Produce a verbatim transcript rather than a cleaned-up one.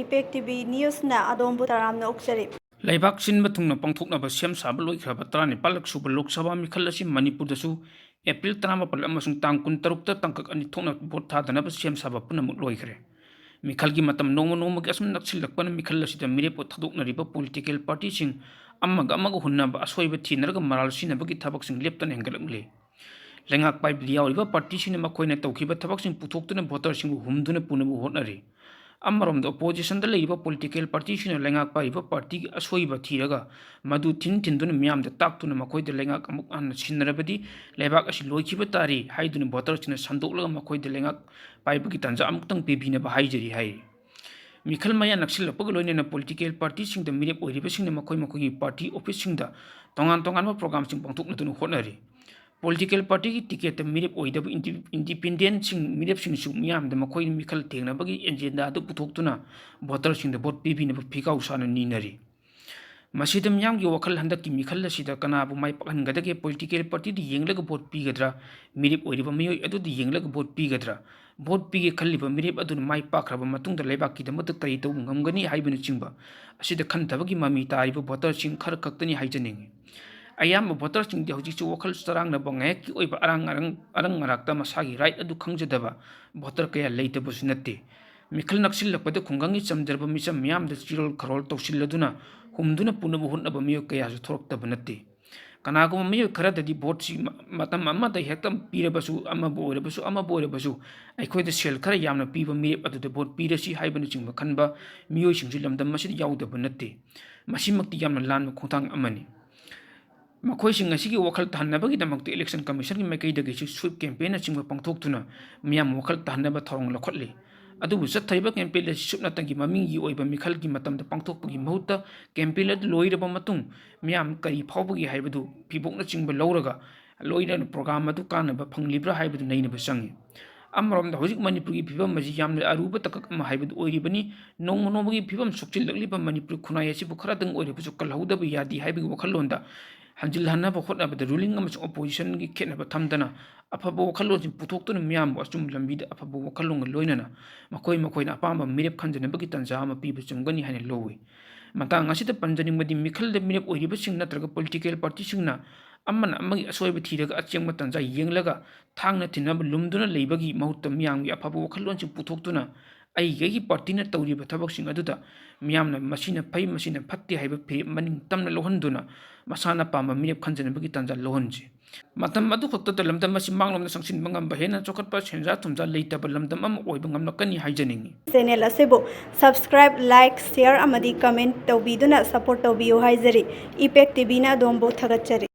Impact T V Newsꯅ ꯑꯗꯣꯝꯕꯨ ꯇꯔꯥꯝꯅ ꯑꯣꯛꯆꯔꯤ꯫ ꯂꯩꯕꯥꯛ ꯁꯤꯟꯕ ꯊꯨꯡꯅ ꯄꯥꯡꯊꯣꯛꯅꯕ ꯁꯦꯝ ꯁꯥꯕ ꯂꯣꯏꯈ꯭ꯔꯕ ꯇꯔꯥꯅꯤꯄꯥꯜꯂꯛ ꯁꯨꯕ ꯂꯣꯛ ꯁꯚꯥ ꯃꯤꯈꯜ ꯑꯁꯤ ꯃꯅꯤꯄꯨꯔꯗꯁꯨ ꯑꯦꯄ꯭ꯔꯤꯜ ꯇꯔꯥꯃꯥꯄꯜ ꯑꯃꯁꯨꯡ ꯇꯥꯡ ꯀꯨꯟꯇꯔꯨꯛꯇ ꯇꯥꯡꯀꯛ ꯑꯅꯤ ꯊꯣꯛꯅ ꯚꯣꯠ ꯊꯥꯗꯅꯕ ꯁꯦꯝ ꯁꯥꯕ ꯄꯨꯝꯅꯃꯛ ꯂꯣꯏꯈ꯭ꯔꯦ꯫ ꯃꯤꯈꯜꯒꯤ ꯃꯇꯝ ꯅꯣꯡꯃ ꯅꯣꯡꯃꯒꯤ ꯑꯁꯨꯝ ꯅꯛꯁꯤꯜꯂꯛꯄꯅ ꯃꯤꯈꯜ ꯑꯁꯤꯗ ꯃꯤꯔꯦꯞ ꯊꯥꯗꯣꯛꯅꯔꯤꯕ ꯄꯣꯂꯤꯇꯤꯀꯦꯜ ꯄꯥꯔꯇꯤꯁꯤꯡ ꯑꯃꯒ ꯑꯃꯒ ꯍꯨꯟꯅꯕ, ꯑꯁꯣꯏꯕ ꯊꯤꯅꯔꯒ ꯃꯔꯥꯜ ꯁꯤꯅꯕꯒꯤ ꯊꯕꯛꯁꯤꯡ ꯂꯦꯞꯇꯅ ꯍꯦꯟꯒꯠꯂꯛꯂꯤ꯫ ꯂꯩꯉꯥꯛ ꯄꯥꯏꯕꯗ ꯌꯥꯎꯔꯤꯕ ꯄꯥꯔꯇꯤꯁꯤꯡꯅ ꯃꯈꯣꯏꯅ ꯇꯧꯈꯤꯕ ꯊꯕꯛꯁꯤꯡ ꯄꯨꯊꯣꯛꯇꯨꯅ ꯚꯣꯇꯔꯁꯤꯡꯕꯨ ꯍꯨꯝꯗꯨꯅ ꯄꯨꯅꯕ ꯍꯣꯠꯅꯔꯤ꯫ ꯑꯃꯔꯣꯝꯗ ꯑꯣꯄꯣꯖꯤꯁꯟꯗ ꯂꯩꯔꯤꯕ ꯄꯣꯂꯤꯇꯤꯀꯦꯜ ꯄꯥꯔꯇꯤꯁꯤꯡꯅ ꯂꯩꯉꯥꯛ ꯄꯥꯏꯔꯤꯕ ꯄꯥꯔꯇꯤꯒꯤ ꯑꯁꯣꯏꯕ ꯊꯤꯔꯒ ꯃꯗꯨ ꯊꯤꯟ ꯊꯤꯟꯗꯨꯅ ꯃꯤꯌꯥꯝꯗ ꯇꯥꯛꯇꯨꯅ ꯃꯈꯣꯏꯗ ꯂꯩꯉꯥꯛ ꯑꯃꯨꯛ ꯍꯟꯅ ꯁꯤꯟꯅꯔꯕꯗꯤ ꯂꯩꯕꯥꯛ ꯑꯁꯤ ꯂꯣꯏꯈꯤꯕ ꯇꯥꯔꯤ ꯍꯥꯏꯗꯨꯅ ꯚꯣꯇꯔꯁꯤꯡꯅ ꯁꯟꯗꯣꯛꯂꯒ ꯃꯈꯣꯏꯗ ꯂꯩꯉꯥꯛ ꯄꯥꯏꯕꯒꯤ ꯇꯥꯟꯖꯥ ꯑꯃꯨꯛꯇꯪ ꯄꯤꯕꯤꯅꯕ ꯍꯥꯏꯖꯔꯤ ꯍꯥꯏꯔꯤ꯫ ꯃꯤꯈꯜ ꯃꯌꯥ ꯅꯛꯁꯤꯜꯂꯛꯄꯒ ꯂꯣꯏꯅꯅ ꯄꯣꯂꯤꯇꯤꯀꯦꯜ ꯄꯥꯔꯇꯤꯁꯤꯡꯗ ꯃꯤꯔꯦꯞ ꯑꯣꯏꯔꯤꯕꯁꯤꯡꯅ ꯃꯈꯣꯏ ꯃꯈꯣꯏꯒꯤ ꯄꯥꯔꯇꯤ ꯑꯣꯐꯤꯁꯁꯤꯡꯗ ꯇꯣꯉꯥꯟ ꯇꯣꯉꯥꯟꯕ ꯄ꯭ꯔꯣꯒ꯭ꯔꯥꯝꯁꯤꯡ ꯄꯥꯡꯊꯣꯛꯅꯗꯨꯅ ꯍꯣꯠꯅꯔꯤ꯫ ꯄꯣꯂꯤꯇꯤꯀꯦꯜ ꯄꯥꯔꯇꯤꯒꯤ ꯇꯤꯀꯦꯠꯇ ꯃꯤꯔꯦꯞ ꯑꯣꯏꯗꯕ ꯏꯟꯗꯤ-, ꯏꯟꯗꯤꯄꯦꯟꯗꯦꯟꯁꯤꯡ, ꯃꯤꯔꯦꯞꯁꯤꯡꯁꯨ ꯃꯤꯌꯥꯝꯗ ꯃꯈꯣꯏ ꯃꯤꯈꯜ ꯊꯦꯡꯅꯕꯒꯤ ꯑꯦꯖꯦꯟꯗꯥ ꯑꯗꯨ ꯄꯨꯊꯣꯛꯇꯨꯅ ꯚꯣꯇꯔꯁꯤꯡꯗ ꯚꯣꯠ ꯄꯤꯕꯤꯅꯕ ꯐꯤꯒꯥꯎ ꯁꯥꯅ ꯅꯤꯅꯔꯤ꯫ ꯃꯁꯤꯗ ꯃꯤꯌꯥꯝꯒꯤ ꯋꯥꯈꯜ ꯍꯟꯗꯛꯀꯤ ꯃꯤꯈꯜ ꯑꯁꯤꯗ ꯀꯅꯥꯕꯨ ꯃꯥꯏ ꯄꯥꯛꯍꯟꯒꯗꯒꯦ? ꯄꯣꯂꯤꯇꯤꯀꯦꯜ ꯄꯥꯔꯇꯤꯗ ꯌꯦꯡꯂꯒ ꯚꯣꯠ ꯄꯤꯒꯗ꯭ꯔꯥ? ꯃꯤꯔꯦꯞ ꯑꯣꯏꯔꯤꯕ ꯃꯤꯑꯣꯏ ꯑꯗꯨꯗ ꯌꯦꯡꯂꯒ ꯚꯣꯠ ꯄꯤꯒꯗ꯭ꯔꯥ? ꯚꯣꯠ ꯄꯤꯒꯦ ꯈꯜꯂꯤꯕ ꯃꯤꯔꯦꯞ ꯑꯗꯨꯅ ꯃꯥꯏ ꯄꯥꯛꯈ꯭ꯔꯕ ꯃꯇꯨꯡꯗ ꯂꯩꯕꯥꯛꯀꯤꯗꯃꯛꯇ ꯀꯔꯤ ꯇꯧꯕ ꯉꯝꯒꯅꯤ ꯍꯥꯏꯕꯅꯆꯤꯡꯕ ꯑꯁꯤꯗ ꯈꯟꯊꯕꯒꯤ ꯃꯃꯤ ꯇꯥꯔꯤꯕ ꯚꯣꯇꯔꯁꯤꯡ ꯈꯔ ꯈꯛꯇꯅꯤ ꯍꯥꯏꯖꯅꯤꯡꯏ꯫ ꯑꯌꯥꯝꯕ ꯚꯣꯇꯔꯁꯤꯡꯗꯤ ꯍꯧꯖꯤꯛꯁꯨ ꯋꯥꯈꯜ ꯆꯔꯥꯡꯅꯕ, ꯉꯥꯏꯍꯥꯛꯀꯤ ꯑꯣꯏꯕ ꯑꯔꯥꯡ ꯑꯔꯪ-, ꯑꯔꯪ ꯑꯔꯥꯛꯇ ꯃꯁꯥꯒꯤ ꯔꯥꯏꯠ ꯑꯗꯨ ꯈꯪꯖꯗꯕ ꯚꯣꯇꯔ ꯀꯌꯥ ꯂꯩꯇꯕꯁꯨ ꯅꯠꯇꯦ꯫ ꯃꯤꯈꯜ ꯅꯛꯁꯤꯜꯂꯛꯄꯗ ꯈꯨꯡꯒꯪꯒꯤ ꯆꯝꯖꯔꯕ ꯃꯤꯆꯝ ꯃꯤꯌꯥꯝꯗ ꯆꯤꯔꯣꯜ ꯈꯔꯣꯜ ꯇꯧꯁꯤꯜꯂꯗꯨꯅ ꯍꯨꯝꯗꯨꯅ ꯄꯨꯅꯕ ꯍꯣꯠꯅꯕ ꯃꯤꯑꯣꯏ ꯀꯌꯥꯁꯨ ꯊꯣꯔꯛꯇꯕ ꯅꯠꯇꯦ꯫ ꯀꯅꯥꯒꯨꯝꯕ ꯃꯤꯑꯣꯏ ꯈꯔꯗꯗꯤ ꯚꯣꯠꯁꯤ ꯃ-, ꯃꯇꯝ ꯑꯃꯗ ꯍꯦꯛꯇ ꯄꯤꯔꯕꯁꯨ, ꯑꯃꯕꯨ ꯑꯣꯏꯔꯕꯁꯨ, ꯑꯃꯕꯨ ꯑꯣꯏꯔꯕꯁꯨ, ꯑꯩꯈꯣꯏꯗ ꯁꯦꯜ ꯈꯔ ꯌꯥꯝꯅ ꯄꯤꯕ ꯃꯤꯔꯦꯞ ꯑꯗꯨꯗ ꯚꯣꯠ ꯄꯤꯔꯁꯤ ꯍꯥꯏꯕꯅꯆꯤꯡꯕ ꯈꯟꯕ ꯃꯤꯑꯣꯏꯁꯤꯡꯁꯨ ꯂꯝꯗꯝ ꯑꯁꯤꯗ ꯌꯥꯎꯗꯕ ꯅꯠꯇꯦ꯫ ꯃꯁꯤꯃꯛꯇꯤ ꯌꯥꯝꯅ ꯂꯥꯟꯕ ꯈꯣꯡꯊꯥꯡ ꯑꯃꯅꯤ꯫ ꯃꯈꯣꯏꯁꯤꯡ ꯑꯁꯤꯒꯤ ꯋꯥꯈꯜ ꯇꯥꯍꯟꯅꯕꯒꯤꯗꯃꯛꯇ ꯏꯂꯦꯛꯁꯟ ꯀꯃꯤꯁꯟꯒꯤ ꯃꯥꯏꯀꯩꯗꯒꯤꯁꯨ ꯁ꯭ꯋꯤꯞ ꯀꯦꯝꯄꯦꯟꯅꯆꯤꯡꯕ ꯄꯥꯡꯊꯣꯛꯇꯨꯅ ꯃꯤꯌꯥꯝ ꯋꯥꯈꯜ ꯇꯥꯍꯟꯅꯕ ꯊꯧꯔꯥꯡ ꯂꯧꯈꯠꯂꯤ꯫ ꯑꯗꯨꯕꯨ ꯆꯠꯊꯔꯤꯕ ꯀꯦꯝꯄꯦꯟ ꯑꯁꯤ ꯁꯨꯞꯅꯇꯪꯒꯤ ꯃꯃꯤꯡꯒꯤ ꯑꯣꯏꯕ ꯃꯤꯈꯜꯒꯤ ꯃꯇꯝꯗ ꯄꯥꯡꯊꯣꯛꯄꯒꯤ ꯃꯍꯨꯠꯇ ꯀꯦꯝꯄꯦꯟ ꯑꯗꯨ ꯂꯣꯏꯔꯕ ꯃꯇꯨꯡ ꯃꯤꯌꯥꯝ ꯀꯔꯤ ꯐꯥꯎꯕꯒꯦ ꯍꯥꯏꯕꯗꯨ ꯐꯤꯕꯣꯛꯅꯆꯤꯡꯕ ꯂꯧꯔꯒ ꯂꯣꯏꯅꯅ ꯄ꯭ꯔꯣꯒ꯭ꯔꯥꯝ ꯑꯗꯨ ꯀꯥꯟꯅꯕ ꯐꯪꯂꯤꯕ꯭ꯔꯥ ꯍꯥꯏꯕꯗꯨ ꯅꯩꯅꯕ ꯆꯪꯏ꯫ ꯑꯃꯔꯣꯝꯗ ꯍꯧꯖꯤꯛ ꯃꯅꯤꯄꯨꯔꯒꯤ ꯐꯤꯕꯝ ꯑꯁꯤ ꯌꯥꯝꯅ ꯑꯔꯨꯕ ꯇꯀꯛ ꯑꯃ ꯍꯥꯏꯕꯗꯨ ꯑꯣꯏꯔꯤꯕꯅꯤ꯫ ꯅꯣꯡꯃ ꯅꯣꯡꯃꯒꯤ ꯐꯤꯕꯝ ꯁꯣꯛꯆꯤꯜꯂꯛꯂꯤꯕ ꯃꯅꯤꯄꯨꯔ ꯈꯨꯟꯅꯥꯏ ꯑꯁꯤꯕꯨ ꯈꯔꯗꯪ ꯑꯣꯏꯔꯕꯁꯨ ꯀꯜꯍꯧꯗꯕ ꯌꯥꯗꯦ ꯍꯥꯏꯕꯒꯤ ꯋꯥꯈꯜꯂꯣꯟꯗ ꯍꯟꯖꯤꯜꯍꯟꯅꯕ ꯍꯣꯠꯅꯕꯗ ruling ꯑꯃꯁꯨꯡ oppositionꯒꯤ ꯈꯦꯠꯅꯕ ꯊꯝꯗꯅ ꯑꯐꯕ ꯋꯥꯈꯜꯂꯣꯟꯁꯤꯡ ꯄꯨꯊꯣꯛꯇꯨꯅ ꯃꯤꯌꯥꯝꯕꯨ ꯑꯆꯨꯝꯕ ꯂꯝꯕꯤꯗ ꯑꯐꯕ ꯋꯥꯈꯜꯂꯣꯟꯒ ꯂꯣꯏꯅꯅ ꯃꯈꯣꯏ ꯃꯈꯣꯏꯅ ꯑꯄꯥꯝꯕ ꯃꯤꯔꯦꯞ ꯈꯟꯖꯅꯕꯒꯤ ꯇꯥꯟꯖꯥ ꯑꯃ ꯄꯤꯕ ꯆꯨꯝꯒꯅꯤ ꯍꯥꯏꯅ ꯂꯧꯏ꯫ ꯃꯇꯥꯡ ꯑꯁꯤꯗ ꯄꯟꯖꯅꯤꯡꯕꯗꯤ ꯃꯤꯈꯜꯗ ꯃꯤꯔꯦꯞ ꯑꯣꯏꯔꯤꯕꯁꯤꯡ ꯅꯠꯇ꯭ꯔꯒ political partyꯁꯤꯡꯅ ꯑꯃꯅ ꯑꯃꯒꯤ ꯑꯁꯣꯏꯕ ꯊꯤꯔꯒ ꯑꯆꯦꯡꯕ ꯇꯥꯟꯖꯥ ꯌꯦꯡꯂꯒ ꯊꯥꯡꯅ ꯊꯤꯟꯅꯕ ꯂꯨꯝꯗꯨꯅ ꯂꯩꯕꯒꯤ ꯃꯍꯨꯠꯇ ꯃꯤꯌꯥꯝꯒꯤ ꯑꯐꯕ ꯋꯥꯈꯜꯂꯣꯟꯁꯤꯡ ꯄꯨꯊꯣꯛꯇꯨꯅ ꯑꯩꯒꯤ ꯑꯩꯒꯤ partyꯅ ꯇꯧꯔꯤꯕ ꯊꯕꯛꯁꯤꯡ ꯑꯗꯨꯗ ꯃꯤꯌꯥꯝꯅ ꯃꯁꯤꯅ ꯐꯩ, ꯃꯁꯤꯅ ꯐꯠꯇꯦ ꯍꯥꯏꯕ ꯐꯤꯔꯦꯞ ꯃꯅꯤꯡ ꯇꯝꯅ ꯂꯧꯍꯟꯗꯨꯅ ꯃꯁꯥꯅ ꯄꯥꯝꯕ ꯃꯤꯔꯦꯞ ꯈꯟꯖꯅꯕꯒꯤ ꯇꯥꯟꯖꯥ ꯂꯧꯍꯟꯁꯤ꯫ ꯃꯇꯝ ꯑꯗꯨꯈꯛꯇꯗ ꯂꯝꯗꯝ ꯑꯁꯤ ꯃꯥꯡꯂꯣꯝꯗ ꯆꯪꯁꯤꯟꯕ ꯉꯝꯕ ꯍꯦꯟꯅ ꯆꯥꯎꯈꯠꯄ ꯁꯦꯟꯖꯥ ꯊꯨꯝꯖꯥ ꯂꯩꯇꯕ ꯂꯝꯗꯝ ꯑꯃ ꯑꯣꯏꯕ ꯉꯝꯂꯛꯀꯅꯤ ꯍꯥꯏꯖꯅꯤꯡꯏ꯫ Channel ꯑꯁꯤꯕꯨ subscribe, like, share ꯑꯃꯗꯤ comment ꯇꯧꯕꯤꯗꯨꯅ support ꯇꯧꯕꯤꯌꯨ ꯍꯥꯏꯖꯔꯤ꯫ Impact TVꯅ ꯑꯗꯣꯝꯕꯨ ꯊꯥꯒꯠꯆꯔꯤ꯫